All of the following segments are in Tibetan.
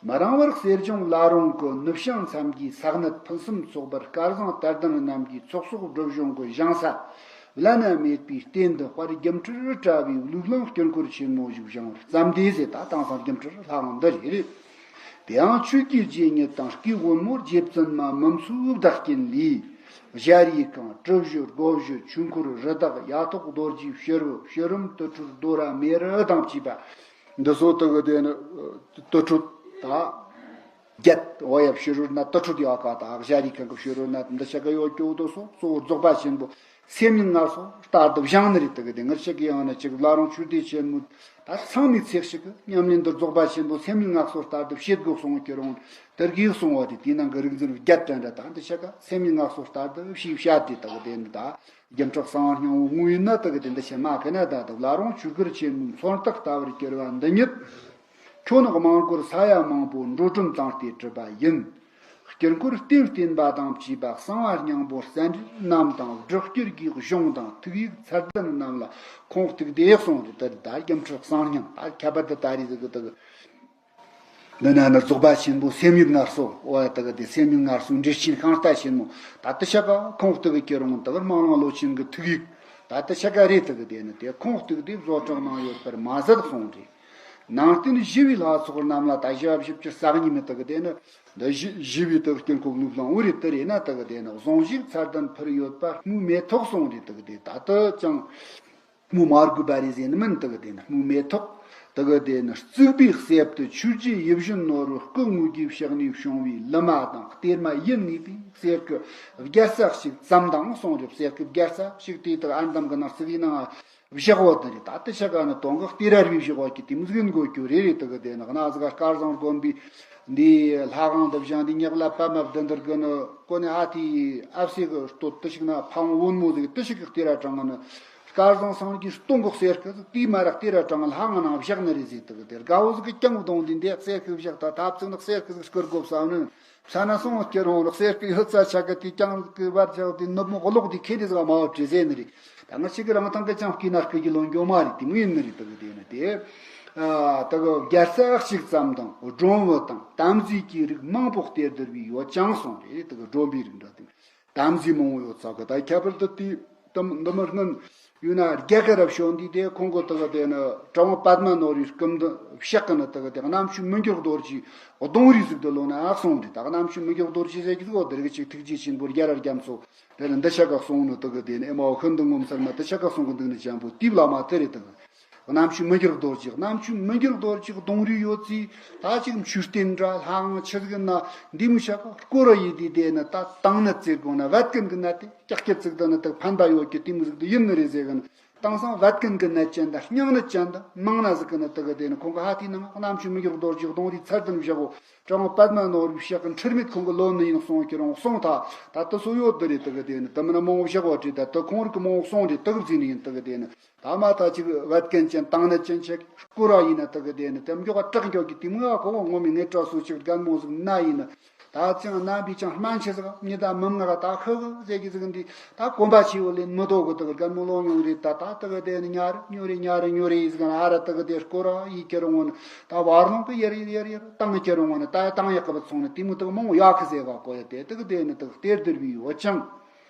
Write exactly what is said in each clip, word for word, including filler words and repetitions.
མི་རིང་བར་གསེར་ལྗོངས་བླ་རུང་གི་ནུབ་བྱང་མཚམས་ཀྱི་ས་གནད་ཕུན་སུམ་ཚོགས་པར་སྐལ་བཟང་དར་ལྡན་རྣམས་ཀྱི་ཚོགས་གསོག་སྒྲུབ་གཞུང་གི་བཞེངས་ས་བླ་ན་མེད་པའི་རྟེན་འདི་དཔལ་སྒྱུ་འཕྲུལ་དྲ་བའི་ལུགས་ལམ་དཀྱིལ་འཁོར་ཆེན་མོ་ཞིག་བཞེངས་པར་བརྩམས་ཏེ་ཟེར། ད་དེང་སང་སྒྱུ་འཕྲུལ་ལྷ་ཁང་འདི་རེད། དེའང་ཆོས་ཀྱི་རྗེ་ཉིད་དང་སྐུའི་བུ་མོ་རྗེ་བཙུན་མ་མུ་མཚོའི་བདག་རྐྱེན་ལས། གཞལ་ཡས་ཁང་། གྲུ་བཞི། སྒོ་བཞི། ཆོས་འཁོར། རི་དྭགས། ཡ་ཐོག་རྡོ་རྗེའི་ཕྱི་རོལ། ཕྱི་རོལ་དུར་ཁྲོད་རྡོ་ར་མེ་རི་དང་བཅས་པ། འདི་ཚོ་དག་གི་དེ་ནི་དུར་ཁྲོད་དང་། བརྒྱད། འོ་ཡ། ཕྱི་རོལ་ན་དུར་ཁྲོད་ཡོད་ཀ། ད་གཞལ་ཡས་ཁང་གི་ཕྱི་རོལ་ན་འདི་ཆ་ག་ཡོད་ཀྱོ་དོ་སོ་སོ་རྫོགས་པ་ཆེན་པོ་སེམས་ཉིད་ངལ་གསོ་ལྟར་དུ་བཞེངས་ནི་རེད། དག་གི་དེ་ངར་ཆ་གི་ཡང་ན་ཅིག་བླ་རུང་ཆོས་སྡེ་ཆེན་མོ་ད་ཚང་མའི་ཚེ་གཅིག་གི་ཉམས་ལེན་འདི་རྫོགས་པ་ཆེན་པོ་སེམས་ཉིད་ངལ་གསོ་ལྟར་དུ་བྱེད་དགོས་གསུང་གི་རུང་། དེར་གིས་གསུང་བ་དེ་དེའི་ནང་གི་རིག་འཛིན་བརྒྱད་དྲན་འདྲ་དང་འདི་ཆ་ག་སེམས་ཉིད་ངལ་གསོ་ལྟར་དུ་ཞེས་བཤད་དེ། དག་དེ་ནི་ད་སྒྱུ་འཕྲུལ་གསང་སྙིང་བོ་དངོས་ཡིན་ན་དག་དེ་འདི་ཆ་མ་གི་ན་ད་དག་བླ་རུང་ཆོས་སྒར་ཆེན་མོའི་མཚོན་རྟགས་ལྟ་བུར་གྱུར་བ་འདི་ཉིད། ཁྱོད་ནི་དམངས་སྒོར་ས་ཡ་མང་པོ་འགྲོ་གྲོན་བཏང་སྟེ་གྲུབ་པ་ཡིན། དཀྱིལ་འཁོར་རྟེན་བརྟེན་པ་དང་བཅས་པ་གསང་བ་སྙིང་པོ་སེ་འབྲས་རྣམས་དང་སྒྲུབ་བསྐུལ་གྱི་གཞུང་དང་ཐུགས་ཡིག་ཚད་ལྡན་རྣམས་ལ་ཁུངས་གཏུགས་ཏེ་གསུངས་ཏེ། དེ་ད་སྒྱུ་འཕྲུལ་གསང་སྙིང་ད་ཁྱད་པར་དུ་ད་རེས་ཟིག་གི་དག་འདི་ན་ནི་རྫོགས་པ་ཆེན་པོ་སེམས་ཉིད་ངལ་གསོ། འོ་ཡ། དག་དེ་སེམས་ཉིད་ངལ་གསོའི་འགྲེལ་ཆེན་ཤིང་རྟ་ཆེན་མོ་ད་དེ་ཆ་ག་ཁུངས་གཏུགས་གི་ཁྱེར་འོང་། དག་སྨོན་ལམ་ལོ་ཆེན་གྱི་ཐུགས་ཡིག་ད་དེ་ཆ་ག་རེད། དག་དེ་ནི་དེ་ཁུངས་གཏུགས་ཏེ་བཟོ་གྲངས་ནང་ཡོད་པར་མ་ཟད་གསུངས་ཏེ། ནང་རྟེན་ཞི་བའི་ལྷ་ཚོགས་རྣམས་ལ་ད་ཞབས་ཞུ་རྩ་གཉིས་མི་དག་དེ་ནི་འདི་ཞི་ཞི་བའི་དག་དཀྱིལ་འཁོར་ལུགས་ལ་འུ་རེ་དེ་རེད་ན། དག་དེ་ནི་གཟུངས་གཞུག་ཚད་ལྡན་ཕུལ་ཡོད་པ་སྨོས་མེ་ཏོག་གསུངས་ཏེ། དག་དེ་ད་ལྟ་ཀྱང་སྨོས་མ་དགོས་པ་རེད་ཟེར་ནི་མིན། དག་དེ་ནི་སྨོས་མེ་ཏོག་དག་དེ་ནི་བརྩིགས་པའི་གསེབ་ཏུ་ཆོས་རྗེ་ཡིད་བཞིན་ནོར་བུ་སྐུ་དངོས་ཀྱི་ཕྱག་ནས་བྱུང་བའི་ལི་མ་དང་གཏེར་མ་ཡིད་ངེས་པའི་གསེར་གྱི་རྒྱལ་ས་གཅིག་ཙམ་དང་གསུངས་རེད། གསེར་གྱི་རྒྱལ་ས་གཅིག་དེ་དག་ཨར་འདམ་གྱི་ནང་བརྩིགས་ཡིན་ནའང་བཞག་བ་དེ་རེད། ད་ལྟ་ཆ་ག་ནི་དོང་གི་གཏེར་ར་རུས་བཞག་བ་གི་དེ་མོ་ཟིག་ཡིན་དགོས་རྒྱུ་རེད། རེད། དེ་གི་དེ་ནི་གནའ་ཟིག་སྐལ་བཟང་དགོན་པའི་འདི་ལྷ་ཁང་དུ་བཞེངས་ཏེ་ཉག་ལ་པ་མ་བདུན་དར་གི་ནི་ཀོ་ནི་ཨ་ཐི་ཨབ་སི་གི་སྟོད་དུ་ཞིག་ན་ཕ་བོང་བོན་མོ་ཟིག་དུ་ཞིག་གི་གཏེར་ར་དྲངས་ནི་སྐལ་བཟང་སངས་རྒྱས་སྟོང་གི་གསེར་གི་དེའི་མ་ར་གཏེར་ར་དྲངས་ལྷ་ཁང་ནང་བཞག་ནི་རེད་ཟིག་དེ་གི་དེ་དགའ་བོ་ཟིག་གི་རྐྱང་བུ་དོང་འདི་འདི་གསེར་གི་བཞག་ད་ཐབ་ཚིག་ནི་གསེར་གི་ཟིག་སྐུར་དགོས་བསམ་ནི། ས་ན་སོང་སྐྱེ་རུང་རོགས་གསེར་གི་ཡོད་ཚ་ཆ་གི་དེ་རྐྱང་གི་བར་ཆགས་དེ་ནུབ་མོ་གློག་དེ་ཁེ་དེ་ཟིག་མ་བ་བྲེ་ཟེ་ནི་རེད། ད་ང་ཅིག་གི་རང་ཐང་གི་ཅང་སྐྱེ་ན་སྐུ་གི་ལོ་འགྱོ་མ་རེད། དེ་མོ་ཡིན་ནི་རེད། དེ་གི་དེ་ནི་དེ་ཨ་དེ་གི་རྒྱལ་ས་གཅིག་ཙམ་དང་སྒྲོམ་བུ་དང་དམ་རྫས་ཀྱི་རིགས་མང་པོ་གཏེར་བསྡུར་བའི་ཡོད་ཅང་གསུངས་རེད། དེ་གི་སྒྲོམ་བུའི་རིགས་འདྲ་དེ་དམ་རྫས་མང་བོ་ཡོད་ཚ་གི། ད་ཁྱད་པར་དུ་དེ་དམ་འདི་མི་སྔོན་ཡོད་ན་རྒྱ་གར་རབ་བྱོན་དུས་དེ་ཁོང་གི་དེ་གི་དེ་ནི་གྲུབ་དབང་པདྨ་ནོར་བུའི་སྐུ་མདུན་ཕྱག་གི་ནི་དེ་གི་དེ་རྣམ་དཔྱོད་མི་འགྱུར་རྡོ་རྗེའི་གདུང་རིས་ཟིག་དེ་ལོ་ན་ཨ་གསུངས་རེད། ད་རྣམ་དཔྱོད་མི་འགྱུར་རྡོ་རྗེ་ཟེར་གི་ཟིག་འོ་དེ་རིགས་ཅིག་ཐུགས་རྗེ་ཆེན་པོ་རྒྱ་ར་རྒྱ་མཚོ་དེ་ལ་འདི་ཤ་ཁ་གསུང་ནི་དེ་གི་དེ་ནི་ཨེ་མའོ་ཤིན་ཏུ་ངོ་མཚར་མ་དེ་ཤ་ཁ་གསུང་གི་འདུག་ནི་ཅན་པོ་དེའི་བླ་མ་དེ་རེད། དེ་གི་རྣམ་དཔྱོད་མི་འགྱུར་རྡོ་རྗེ། རྣམ་དཔྱོད་མི་འགྱུར་རྡོ་རྗེ་གདུང་རིས་ཡོད་ཚེ་ད་ཅིག་མཆོད་རྟེན་འདྲ་ལྷ་ཁང་ཆི་ཟིག་ན་འདི་མི་ཤ་ཁ་སྐོར་ར་ཡི་དེ་དེ་ནི་ད་དང་ནི་བརྩེ་དགོས་ན་བད་ཀན་གི་ནད་དེ་ཀྱག་ཀྱ་ཙིག་དང་ནི་དེ་ཕན་པ་ཡོད་ཀྱི་དེ་མི་ཟིག་དེ་ཡིན་ནི་རེད་ཟེར་གི་ནི། དེང་སང་བད་ཀན་གི་ནད་ཅན་དང་སྙིང་ནད་ཅན་དང་མང་ན་ཟིག་གི་ནི་དེ་གི་དེ་ནི་ཁོང་གི་ཧ་ཏི་ནང་རྣམ་དཔྱོད་མི་འགྱུར་རྡོ་རྗེ་གདུང་རིས་ཚད་ལྡན་བཞག་གོ། གྲུབ་དབང་པདྨ་ནོར་བུའི་ཕྱག་གི་འཁྲུལ་མེད་ཁོང་གི་ལོ་ནི་ཡིན་གསུང་ཁྱེར་འོང་གསུང་ཐ་ད་ལྟ་སུ་ཡོད་དེ་རེད། དེ་གི་དེ་ནི་དེ་མིན་ན་མང་བོ་བཞག་བ་བྲིས་ད་དེ་ཁོང་རིག་གི་མང་བོ་གསུང་རེད། དེ་གི་བརྩིས་ནི་ཡིན། དེ་གི་དེ་ནི་ད་མ་ད་ཅིག་བད་ཀན་ཅན་དང་ནད་ཅན་ཆེ་སྐོར་ར་ཡིན་ན་དེ་གི་དེ་ནི་དེ་མགྱོགས་བ་དྲག་མགྱོགས་ཀྱི་དེ་མོ་ཡ་གོ་བ་ངོ་མི་ངེད་དྲག་སུ་ཅིག་རྒན་མོ་ཟིག་ན་ཡིན་ན། ད་ཅང་རྣམ་པའི་ཅང་སྨན་ཆེ་ཟིག་མི་ད་མི་ང་ག་ད་ཤི་གི་ཟེར་གི་ཟིག་འདི་ད་གོམ་པ་ཆེ་བོ་ལེན་མི་ཐོག་གི་དག་རྒན་མོ་ལོ་ཉུང་རེད། ད་ད་དག་དེ་ནི་ཉར་ཉོ་རེ་ཉར་ཉོ་རེ་ཡིན་ཟིག་ཨ་ར་དག་དེ་སྐོར་ར་ཡི་ཁྱེར་འོང་ནི་ད་བར་ལོང་གི་ཡར་ཡར་ཡར་ཡར་བཏང་ཁྱེར་འོང་ནི་ད་བཏང་ཡག་གི་བ་ཚོང་ནི་དེ་མོ་དག་མང་ཡག་གི་ཟེར་བ་གོ་ཡ་དེ་དག་དེ་ནི་དག་གཏེར་བསྡུར་བའི་ཡོད་ཅང་།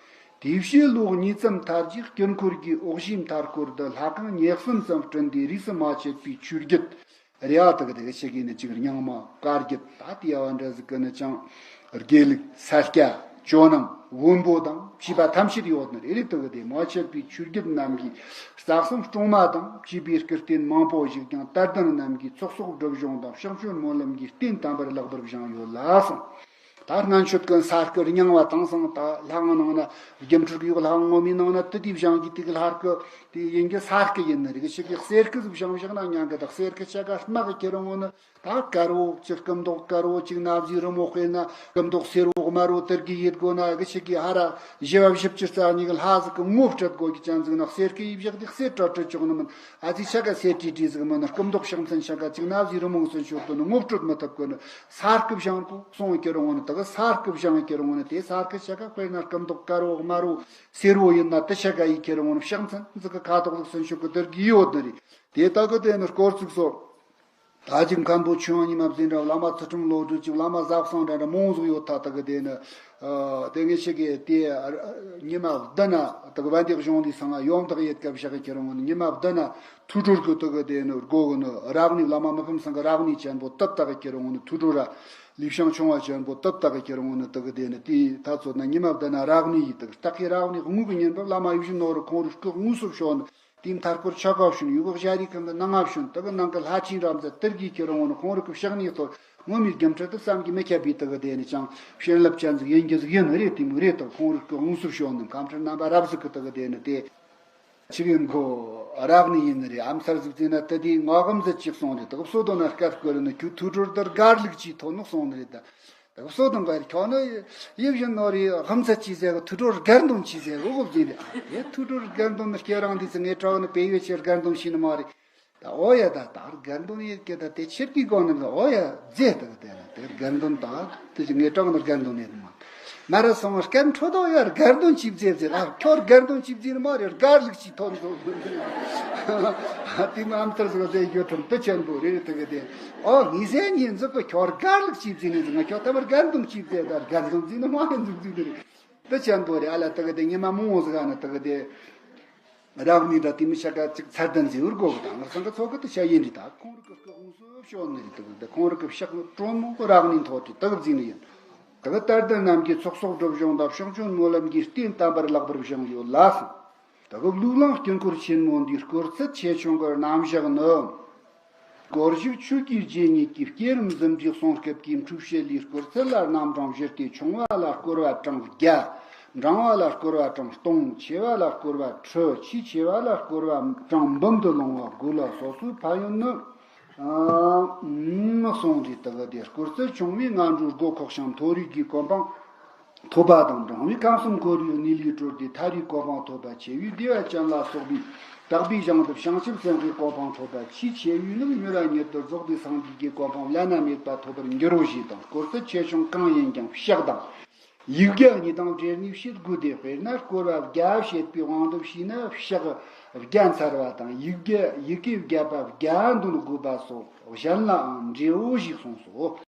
དེ་བཞིན་ལོ་གཉིས་ཙམ་མཐར་རྒྱས་དཀྱིལ་འཁོར་གྱི་འོག་གཞིའི་མཐའ་སྐོར་དུ་ལྷ་ཁང་ཉེར་གསུམ་ཙམ་བསྐྲུན་ཏེ་རིས་སུ་མ་ཆད་པའི་ཆོས་བརྒྱུད། རེ་བ་དག་དེ་གི་ཆེ་གི་ནི་གཅིག་རྙིང་མ་བཀའ་བརྒྱུད་ད་དེ་ཡ་བ་འདྲ་ཟིག་གི་ནི་ཅང་དགེ་ལུགས་ས་སྐྱ་ཇོ་ནང་བོན་པོ་དང་བཅས་པ་ཐམས་ཅད་ཡོད་ནི་རེ་རེ་དག་དེ་མ་ཆད་པའི་ཆོས་བརྒྱུད་རྣམས་ཀྱི་རྩ་གསུམ་སྲུང་མ་དང་བཅས་པའི་སྐུ་རྟེན་མང་པོ་ཞིག་ཀྱང་དད་ལྡན་རྣམས་ཀྱི་ཚོགས་གསོག་སྒྲུབ་གཞུང་དང་ཕྱག་མཆོད་སྨོན་ལམ་གྱི་རྟེན་དམ་པར་ལེགས་པར་བཞེངས་ཡོད་ལ་གསུངས། ད་སྔན་ཆད་ཀྱི་ས་སྐུ་རྙིང་བ་དེང་སང་ད་ལྷ་ཁང་ནང་ན་སྒྱུ་འཕྲུལ་གྱི་ཡོད། ལྷ་ཁང་ངོ་མའི་ནང་ན་དེ་དུས་བཞེངས་ཀྱི་དེ་གི་ལྷ་སྐུ་དེ་ཡིན་གྱི་ས་སྐུ་ཡིན་ནི་རིགས་ཤིག་གི་གསེར་སྐུ་ཟིག་བཞེངས་བཞག་ན་ཉང་གི་ད་གསེར་སྐུ་ཆ་ག་དམག་གི་ཁྱེར་འོང་ནི་ད་དཀར་བོ་ཅིག་སྐུ་མདོག་དཀར་བོ་ཅིག་ན་བཟའི་རི་མོ་དཔེར་ན་སྐུ་མདོག་སེར་བོ་དམར་བོ་དེར་གི་ཡིད་དགོས་ན་གི་ཤིག་གི་ཧ་ར་བཞི་བ་བཞི་བཅུ་རྩ་གཉིས་གི་ལྷ་ཟིག་གི་ངོ་སྤྲད་དགོས་ཀྱི་ཅན་ཟིག་ན་གསེར་སྐུ་ཡིས་བཞག་དེ་གསེར་བྲག་སྤྲད་ཆོག་ནི་མིན། ཨ་ཙི་ཆ་ག་སེ་ཏི་ཏི་ཟིག་མིན་ན་སྐུ་མདོག་ཕྱག་མཚན་ཆ་ག་ཅིག་ན་བཟའི་རི་མོ་སོན་ཆོག་དོན་ནི་ངོ་སྤྲོད་མི་ཐུབ་གོ་ནི་ས་སྐུ་བཞེངས་གོ་གསུང་ཁྱེར་འོང་ནི་དག་ས་སྐུ་བཞེངས་ཁྱེར་འོང་ནི་དེ་ས་སྐུ་ཆ་ག་དཔེར་ན་སྐུ་མདོག་དཀར་བོ་དམར་བོ་སེར་བོ་ཡིན་ན་དེ་ཆ་ག་ཡི་ཁྱེར་འོང་ནི་ཕྱག་མཚན་ཟིག་གི་ཁ་དོག་ཟིག་སོན་ཆོག་གི་དེར་གི་ཡོད་ནི་རེད། དེ་ད་གི་དེ་ནི་སྐོར་ཚིགས་སོ། ད་ཅིག་མཁན་པོ་ཆོས་དབྱིངས་ཉི་མ་ཟེར་འདྲ་བླ་མ་ཚུལ་ཁྲིམས་བློ་གྲོས་ཀྱི་བླ་མ་ཟབ་གསང་འདྲ་འདྲ་མང་ཟིག་ཡོད་ད། དེ་གི་དེ་ནི་དེ་ངེད་ཆ་གི་དེ་ཉི་མ་བདུན་ན་དེ་གི་བན་དེ་གཞུང་ལས་སང་ཡོམ་དག་ཡོད་སྐབས་བཞག་གི་ཁྱེར་འོང་ནི་ཉི་མ་བདུན་ན་ཐུགས་སྒྲུབ་ཀྱི་དེ་གི་དེ་ནི་སྒོ་གི་ནི་རབ་གནས་བླ་མ་མི་ཕམ་ཚང་གི་རབ་གནས་ཆེན་པོ་དེ་དག་གི་ཁྱེར་འོང་ནི་ཐུགས་སྒྲུབ་ར་ལི་ཤང་ཆུང་བ་ཆེན་པོ་དེ་དག་གི་ཁྱེར་འོང་ནི་དེ་གི་དེ་ནི་དེ་ད་ཚོད་ན་ཉི་མ་བདུན་ན་རབ་གནས་ཡིན། དེ་གི་སྟག་གི་རབ་གནས་དངོས་ཀྱི་ཉིན་པར་བླ་མ་ཡིད་བཞིན་ནོར་བུ་ཁོང་རུ་སྐུ་དངོས་སུ་བྱོན་ནི། དེའི་མཐའ་སྐོར་ཆ་ག་བྱོན། ཡུལ་གཞལ་ཡས་ཁང་གི་ནང་ང་བྱོན། དེ་གི་ནང་གི་ལྷ་ཆེན་རབ་མཛད་དེར་གྱིས་ཁྱེར་འོང་ནི་ཁོང་རུ་གི་ཕྱག་ནས་གཏོར། ངོ་མའི་སྒྱུ་འཕྲུལ་དུ་བསམ་གྱིས་མི་ཁྱབ་པའི་དེ་གི་དེ་ནི་ཅང་བྱིན་རླབས་ཅན་ཟིག་ཡིན་རྒྱུ་ཟིག་ཡིན་ནི་རེད། དེ་མོ་རེད། དེ་ཁོང་རུ་གི་དངོས་སུ་བྱོན་ནི་ཁམས་ཕྲན་རྣམ་པ་རབ་ཟིག་གི་དེ་གི་དེ་ནི་དེ་ཆི་གི་མགོ་རབ་གནས་ཡིན་ནི་རེད། ཨ་མཚར་ཟིག་བརྩིས་ན་དེ་དེའི་ངག་གམ་ཟིག་ཅིག་གསུངས་རེད། དེ་གི་བསོད་དོ་ན་སྐད་སྐོར་ནི་ཁྱོད་ཐུགས་སྒྲུབ་དེར་དགའ་ལུགས་ཀྱིས་ཐོབ་ནོ་གསུངས་ནི་རེད་ད། དེ་བསོད་དང་ག་ཁྱོད་ནི་ཡིད་བཞིན་ནོར་བུའི་དབུ་མཛད་ཅིག་ཟེར་གི། ཐུགས་སྒྲུབ་དགའ་འདུན་ཅིག་ཟེར་གི་འོ་བཟླས་ནས། དེ་ཐུགས་སྒྲུབ་དགའ་འདུན་ནི་ཁྱེད་རང་འདི་ཚོ་ངའི་གྲོགས་ནི་བལ་ཡུལ་ཆེར་དགའ་འདུན་ཤེས་ནི་མ་རེད། ད་འོ་ཡ་ད་ད་དགའ་འདུན་ཡོད་ཀྱི་ད་དེ་ཆེར་གི་སྒོ་ནས་འོ་ཡ་བཟླས་ད་གི། དེ་ན་དེ་དགའ་འདུན་ད་དེ་ངའི་གྲོགས་ནི་དགའ་འདུན་ནས་མ་མ་ར་སོང་སྐད་འཕྲོ་དོ་ཡ་དགའ་འདུན་ཅིག་བཟླས་བཟླས། ཨ་ཁྱོད་དགའ་འདུན་ཅིག་བཟླས་ནི་མ་རེད། དགའ་ལུགས་ཅིག་ཐོབ་འདུག་དེ་མ་ཨ་མཐར་ཟིག་ལ་ཡོད་ཐུབ་དེ་ཆེན་པོ་རེད། དེ་གི་དེ། ཨོ་ངས་ཟེར་ཉིན་ཟིག་གི་ཁྱོད་དགའ་ལུགས་ཅིག་བཟླས་ནས་ཟིག་ང་ཁྱོད་ད་བར་དགའ་འདུན་ཅིག་བཟླས། ད་དགའ་འདུན་བཟླས་ནི་མ་ཡིན་ཟིག་བཟླས་ནི་རེད། དེ་ཆེན་པོ་རེད། ཨ་ལ་དེ་གི་དེ་ཉི་མ་མང་བོ་ཟིག་ཨ་ན་དེ་གི་དེ་རབ་གནས་འདྲ་དེ་མི་ཆ་ག་ཅིག་ཚར་དན་ཟིག་འུར་གོ་གི། ད་ང་སང་གི་ཚོ་གི་དེ་ཆ་ཡིན་རེད། ད་ཁོང་རུ་གི་སྐུ་དངོས་སུ་བྱོན་ནི་རེད། དེ་གི་དེ་ཁོང་རུ་གི་ཕྱག་དྲོན་མོ་གི་རབ་གནས་ཐོག་དེ་དེ་གི་བཟླས་ནི་ཡིན། དེ་གི་དད་ལྡན་རྣམས་ཀྱི་ཚོགས་གསོག་སྒྲུབ་སྦྱོང་དང་ཕྱོགས་སྐྱོང་སྨོན་ལམ་གྱི་རྟེན་དམ་པར་ལེགས་པར་བཞེངས་ཡོད་ལ་གསུངས། དེ་གི་གླུ་ལེན་དཀྱིལ་འཁོར་ཆེན་མོ་འདིའི་སྐོར་ཚད་ཆེ་ཆུང་གི་རྣམ་གཞག་ནི། སྐོར་ཞིག་ཆོས་ཀྱི་རྗེ་ཉིད་ཀྱིས་བསྐྱེད་རིམ་འཛིན་པའི་གསུང་སྐབས་ཀྱི་འཁྲུལ་བྱེད་ལས་སྐོར་ཚད་ལ་རྣམ་གྲངས་བཞི་སྟེ། ཆུང་བ་ལ་བསྐོར་བ་གྲངས་བརྒྱད། འབྲིང་བ་ལ་བསྐོར་བ་གྲངས་སྟོང་། ཆེ་བ་ལ་བསྐོར་བ་ཁྲི། ཆེས་ཆེ་བ་ལ་བསྐོར་བ་གྲངས་འབུམ་དུ་ལོངས་པ་དགོས་ལ་སོ་སོའི་ཕན་ཡོན་ནི། ཨ་ནི་གསུངས་ཏེ། དེ་གི་དེ་སྐོར་ཚད་ཆུང་བས་ངན་འགྲོའི་སྒོ་ཁོག་ཞིང་མཐོ་རིས་ཀྱི་གོ་འཕང་ཐོབ་པ་དང་། འབྲིང་བས་ཁམས་གསུམ་འཁོར་བའི་གནས་ལས་གྲོལ་ཏེ་ཐར་པའི་གོ་འཕང་ཐོབ་པ། ཆེ་བས་བདེ་བ་ཅན་ལ་སོགས་པའི་དག་པའི་ཞིང་དུ་བྱང་ཆུབ་སེམས་དཔའི་གོ་འཕང་ཐོབ་པ། ཆེས་ཆེ་བས་ནི་མྱུར་བ་མྱུར་དུ་རྫོགས་པའི་སངས་རྒྱས་ཀྱི་གོ་འཕང་བླ་ན་མེད་པ་ཐོབ་པར་འགྱུར་རོ་ཞེས་དང་། སྐོར་ཚད་ཆེ་ཆུང་གང་ཡིན་ཀྱང་ཕྱག་དང་ཡིག་བརྒྱ་གཉིས་དང་སྦྲེལ་ནས་བྱེད་དགོས་ཏེ། དཔེར་ན་སྐོར་བ་བརྒྱ་བྱེད་པའི་དབང་དུ་བྱས་ན་ཕྱག་བརྒྱ་འཚལ་བ་དང་ཡིག་བརྒྱ་ཡི་གེ་བརྒྱ་པ་བརྒྱ་འདོན་དགོས་པ་སོགས་གཞན་ལའང་འབྲེལ་བོ་ཞིག་གསུངས་སོ།